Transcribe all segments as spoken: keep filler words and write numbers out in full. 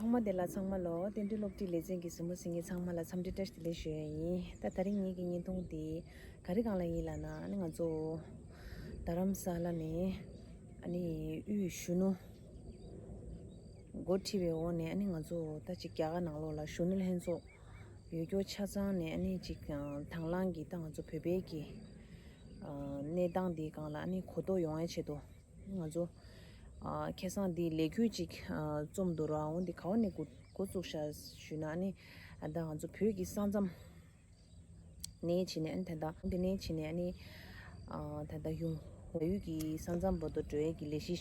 ཚང་མ་བདེ་ལ། ཚང་མ་ལོ། བསྟན་འགྲོའི་སློབ་ཁྲིད་ལེ་ཚན་གྱི་གཟིགས་མོ་གཟིགས་མཁན་ཚང་མ་ལ་འཚམས་འདྲི་བཀྲ་ཤིས་བདེ་ལེགས་ཞུ་ཡ་ཡིན། ད་དེ་རིང་ངེད་ཀྱི་བརྙན་ཐུང་འདི་ག་རེ་སྒང་ལ་ཡིན་ལབ་ན། ཨ་ནི་ང་ཚོ་རྡ་རམ་ས་ལ་ནས་ཨ་ནི་དབུས་གཞོན་ནུ་འགོ་ཁྲིད་པའི་འོག་ནས། ཨ་ནི་ང་ཚོ་ད་ཅིག་རྒྱ་གར་ནང་ལོགས་ལ་གཞོན་ནུ་ལྷན་ཚོགས་ཡོད་རྒྱུ་ཆ་ཚང་ནས། ཨ་ནི་ཅིག་དང་བླངས་ཀྱིས་ད་ང་ཚོ་བོད་པའི་གི་གནས་སྟངས་འདིའི་སྒང་ལ་ཨ་ནི་གོ་རྟོགས་ཡོང་ཡའི་ཆེད་དུ། ང་ཚོ་ཨ་ཁ་སང་འདི་ལས་འགུལ་ཅིག་ཨ་རྩོམ་འདུག་ར། འོ་འདི་ག་བ་ནས་འགོ་འགོ་བཙུགས་ཤག་ཞུས་ན། ཨ་ནི་ཨ་ད་ང་ཚོ་བོད་ཀྱི་ས་མཚམས་ནས་ཕྱིན་ནས། ཨ་ནི་ད་ལྟ་འདི་ནས་ཕྱིན་ནས། ཨ་ནི་ཨ་ད་ལྟ་ཡུང་བལ་ཡུལ་གྱི་ས་མཚམས་བར་དུ་འགྲོ་ཡས་ཀྱི་ལས་གཞི་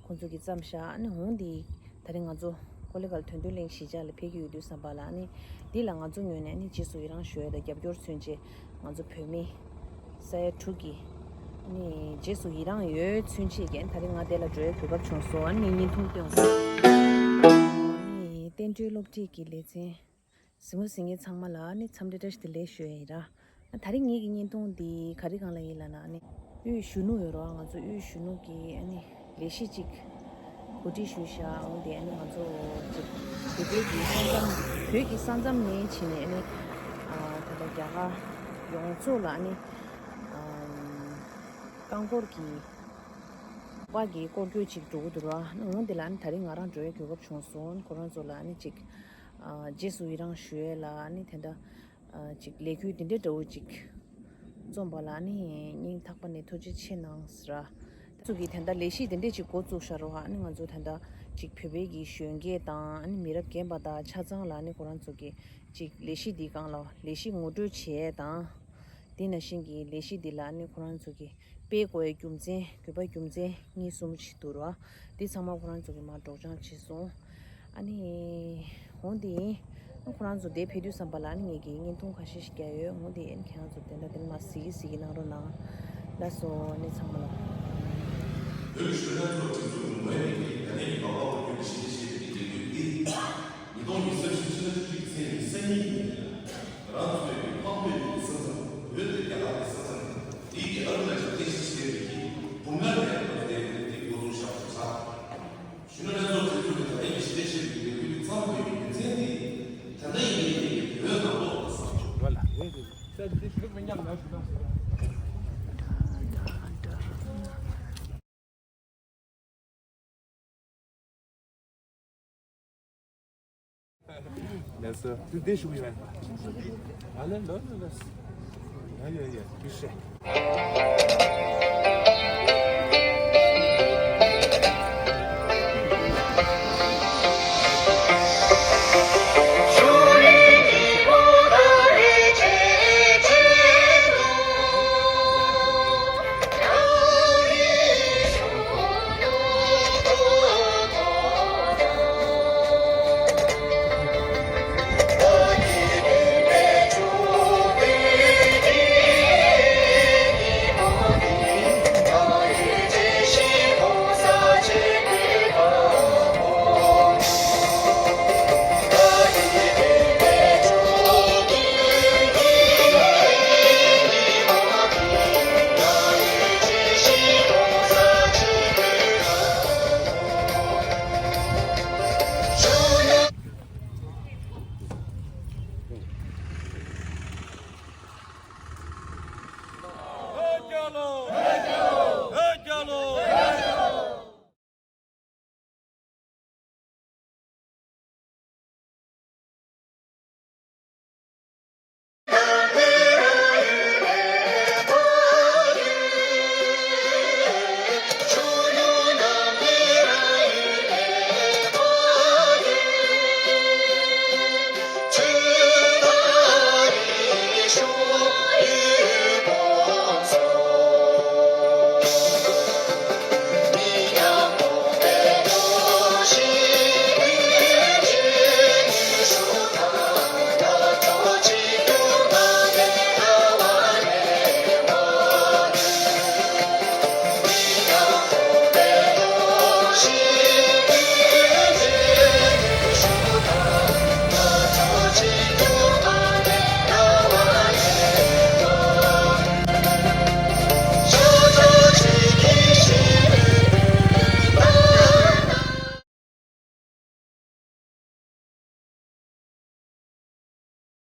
ཁོང་ཚོ་གིས་བརྩམས་ཤག་ཨ་ནི་འོ་འདི་ད་རེས་ང་ཚོ་ཀོ་ལི་གྷལ་དོན་ལྡན་གླིང་གཞིས་ཆགས་ལ་ཕེབས་ཀྱི་ཡོད་དུས་ཙམ་པ་ལ། ཨ་ནི་འདི་ལ་ང་ཚོ་ངོས་ནས་ཨ་ནི་རྗེས་སུ་ཡི་རང་ཞུ་ཡས་དང་རྒྱབ་སྐྱོར་མཚོན་ཆེད། ང་ཚོ་བོད་མི་ས་ཡ་དྲུག་གིས་ཨ་ནི་རྗེས་སུ་ཡི་རང་ཡོད་མཚོན་ཆེད་ཀྱིས། ཨ་ནི་ད་རེས་ང་འདི་ལ་འགྲོ་ཡའི་གོ་སྐབས་བྱུང་སོང་། ཨ་ནི་ངས་བརྙན་ཐུང་སྟོན་དགོས། ཨ་ནི་བསྟན་འགྲོའི་སློབ་ཁྲིད་ཀྱི་ལེ་ཚན་གཟིགས་མོ་གཟིགས་མཁན་ཚང་མ་ལ་ཨ་ནི་འཚམས་འདྲི་བཀྲ་ཤིས་བདེ་ལེགས་ཞུ་ཡ་ཡིན་ར། ཨ་ད་རེས་ངེད་ཀྱི་བརྙན་ཐུང་འདི་ག་རེ་སྒང་ལ་ཡིན་ལབ་ན། ཨ་ནི་དབུས་གཞོན་ནུ་ཡོད་ར། ང་ཚོ་དབུས་གཞོན་ནུ་གིས་ཨ་ནི་ལས་གཞི་ཅིག་གོ་སྒྲིག་ཞུས་ཤག་འོ་འདི་ཨ་ནི་ང་ཚོ་ཅིག་བོད་པའི་གི་ས་མཚམས། བོད་ཀྱི་ས་མཚམས་ནས་ཕྱིན་ནས། ཨ་ནི་ཨ་ད་ལྟ་རྒྱ་གར་ཡོངས་རྫོགས་ལ་ཨ་ནི་ཨ་རྐང་འཁོར་གྱི་པ་གི་སྐོར་སྐྱོད་ཅིག་འགྲོ་གི་འདུག་ར། ཨ་ནི་འོ་འདི་ལ་ཨ་ནི་ད་རེས་ང་རང་འགྲོ་ཡའི་གོ་སྐབས་བྱུང་སོང་། ཁོ་རང་ཚོ་ལ་ཨ་ནི་ཅིག་ཨ་རྗེས་སུ་ཡི་རང་ཞུ་ཡས་ལ། ཨ་ནི་དེ་འདྲ་ཨ་ཅིག་ལས་འགུལ་འདི་འདྲའི་འདྲ་བོ་ཅིག་རྩོམ་པ་ལ་ཨ་ནི་སྙིང་ཐག་པ་ནས་ཐུགས་རྗེ་ཆེ་གནང་ཟེར་ར། ཚོ་གིས་དེ་འདྲ་ལས་གཞི་དེ་འདྲས་ཅིག་འགོ་བཙུགས་ཤག་རོ། ཨ་ནི་ང་ཚོ་དེ་འདྲ་ཅིག་བོད་པའི་གི་གཞོན་སྐྱེས་དང་། ཨ་ནི་མི་རབས་རྒན་པ་དང་ཆ་ཚང་ལ་ཨ་ནི་ཁོ་རང་ཚོ་གིས་ཅིག་ལས་གཞི་འདིའི་སྒང་ལ་ལས་གཞི་ངོ་སྤྲོད་བྱེད་ཡས་དང་། དེ་ནང་བཞིན་གྱི་ལས་གཞི་འདི་ལ་ཨ་ནི་ཁོ་རང་ཚོ་གིས་སྤེལ་དགོས་ཡའི་རྒྱུ་མཚན། དགོས་པ་རྒྱུ་མཚན་གཉིས་གསུམ་ཅིག་འདུག་ར། འདི་ཚང་མ་ཁོ་རང་ཚོ་གིས་མར་སྒྲོག་སྦྱང་བྱས་སོང་། ཨ་ནི་འོ་འདི་ཡིན། ཨ་ཁོ་རང་ཚོ་འདིར་ཕེབས་དུས་ཙམ་པ་ལ་ཨ་ནི་ངེད་ཀྱིས་བརྙན་ཐུང་ཁ་ཤས་ཤིག་བརྒྱབ་ཡོད། འོ་འདི་ཨ་ནི་ཁྱེད་རང་ཚོ་དེ་འདྲ་དེ་ནས་མར་གཟིགས་གཟིགས་གནང་རོགས་གནང་། ལགས་སོ། ཨ་ནི་ཚང་མ་ལ། བོད་ཀྱི་གཞོན་ནུ་ཚོ་སྒྲིག་འཛུགས་ཀྱི་ངོས་ནས་ཀྱི་ད་ལན་གྱི་མ་འོངས་པ་བརྒྱུད་ནས་ཞི་བདེ་ཞེས་པའི་ལས་འགུལ་འདི་ཉིས་སྟོང་ཉི་ཤུ་རྩ་བཞི་ཕྱི་ཟླ་བཅུ་གཅིག་ཚེས་ཉི་ཤུ་རྩ་གཉིས་ཉིན་ང་རང་ཚོའི་འཕགས་བོད་ཀྱི་ས་མཚམས། བོད་དེ་རྒྱ་གར་གྱི་ས་མཚམས། དེའི་གི་ཨ་རུ་ན་ཅལ་རྟེན་གཞི་བྱས་པའི་གི་བུམ་ཐང་ནས་ང་ཚོ་དེ་འདི་འགོ་འཛུགས་བཞག་པ་ཆགས། གཞོན་ནུ་ལྷན་ཚོགས་སྒྲིག་འཛུགས་ཀྱི་ད་ལན་གྱི་ཞི་བདེ་ཞེས་པའི་ལས་འགུལ་འདི་བརྩམས་དགོས་པའི་རྒྱུ་མཚན་དེ། ད་ལྟ་ཡིན་ངེས་ཀྱི་བོད་ནང་ལོགས་ལ་ས་མཚམས། ལགས་སོ། དེ་དེ་ཞུ་གི་ཡོད། ཨ་ལེ་ལོ་ལོ་ལོ། ཡ་ཡ་ཡ། དེ་ཤེས།